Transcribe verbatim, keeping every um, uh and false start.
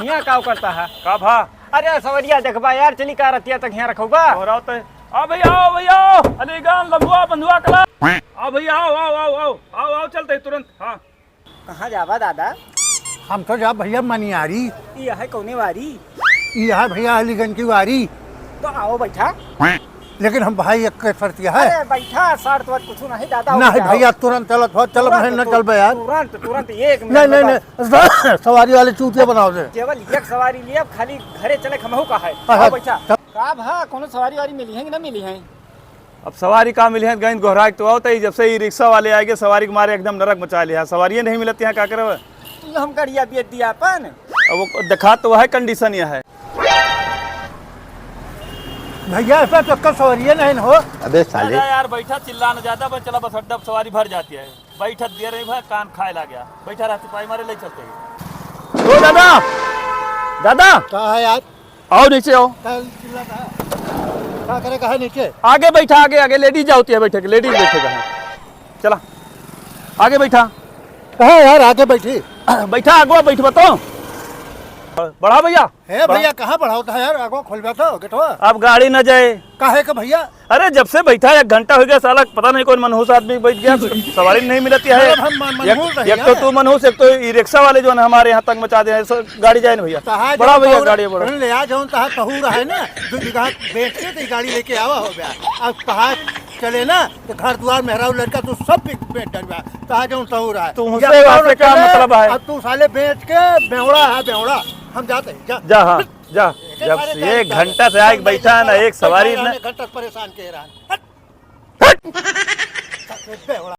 हियाँ का करता है? का भा? अरे सवरिया देखबा यार, चली का रतिया तक हियाँ रखौबा? तोहरा तो, आ भैया, आओ भैया, आओ। अलीगंज, लम्बुआ, बंधुआ कला। आ भैया, आओ, आओ, आओ, आओ, आओ, आओ, चलते ही तुरंत। हाँ। कहाँ जाबा दादा? हम तो जाब भैया मनियारी। ई है कौने वारी? ई है भैया अलीगंज की वारी। तो आओ बैठा। लेकिन हम भाई एक के शर्त यह है। अरे बैठा, शर्त वर्त कुछ नहीं दादा, नहीं उठ जाओ। भैया, तुरंत चलत हो, चलब तुरंत, नहीं, न तु-, चलबे यार। तुरंत, तुरंत, एक मिनट नहीं, नहीं, बता। नहीं, सवारी वाले चूतिया बनाओ दे। केवल एक सवारी लिया, खाली घरे चले, हमहू का है। हाँ, आओ हाँ, बैठा। चल। का भा, कोनो सवारी वारी मिली है कि ना मिली है? अब सवारी का मिली है, गइन गोहराइ के तो आवत है, जब से ई रिक्शा वाले आइगे, सवारी के मारे एकदम नरक मचा लिया। सवारिये नहीं मिलत यहाँ, का करब? तू हम गाड़िया बेच दिया अपन। अब वो देखा तो वह condition यह है। भैया, ऐसा तो कल सवरिये नहीं हो। अबे साले। जा यार, बैठा, चिल्ला न ज्यादा, बस चला, बस अड्डा सवारी भर जाती है। बैठा, दे रही भाई, कान खाए ला गया। बैठा रह, चुपाई मारे ले चलते ही। ओ दादा, दादा। का है यार? आओ नीचे आओ। का चिल्ला का? का करे का है नीचे? आगे बैठा, आगे, आगे, ladies जाती है बैठे के, ladies बैठे का है। चला, आगे बैठा। कहाँ यार, आगे बैठी? बैठा, आगवा बैठबा तो। बढ़ा भैया। हे बढ़ा। भैया, कहाँ बढ़ाओ था यार, आगवा खोलबा तो गेटवा। अब गाड़ी न जाए। काहे का भैया? अरे, जब से बैठा एक घंटा हो गया साला, पता नहीं कौन मनहूस आदमी बैठ गया, सवारी नहीं मिलती है। मतलब हम मन-, एक, मनहूस है एक तो यार। तू मनहूस, एक तो ई रिक्शा वाले जो है हमारे यहाँ तंग मचा दे हैं, सो गाड़ी जाए ना भैया। तहार बढ़ा जौन भैया, तहूर गाड़ी बढ़ा। ले आ जौन तहार तहूर है ना, दो बीघा बेच के तो ई गाड़ी लेके आवा हो गया। अब तहार चले ना, तो घर दुआर, मेहरारू, लड़का, तू सब बे-, बेच डरबा। तहार जौन तहूर है। तू या हमसे और वास्ते का चले, मतलब है? अब तू साले बेच के बेवड़ा है, बेवड़ा। हम जाते हैं, जा। जा, हाँ, जा। एक जब सारे से एक गाड़ी घंटा से आके बैठा है ना, एक सवारी ना। घंटा से परेशान के रहा। हट। हट। बेवड़ा।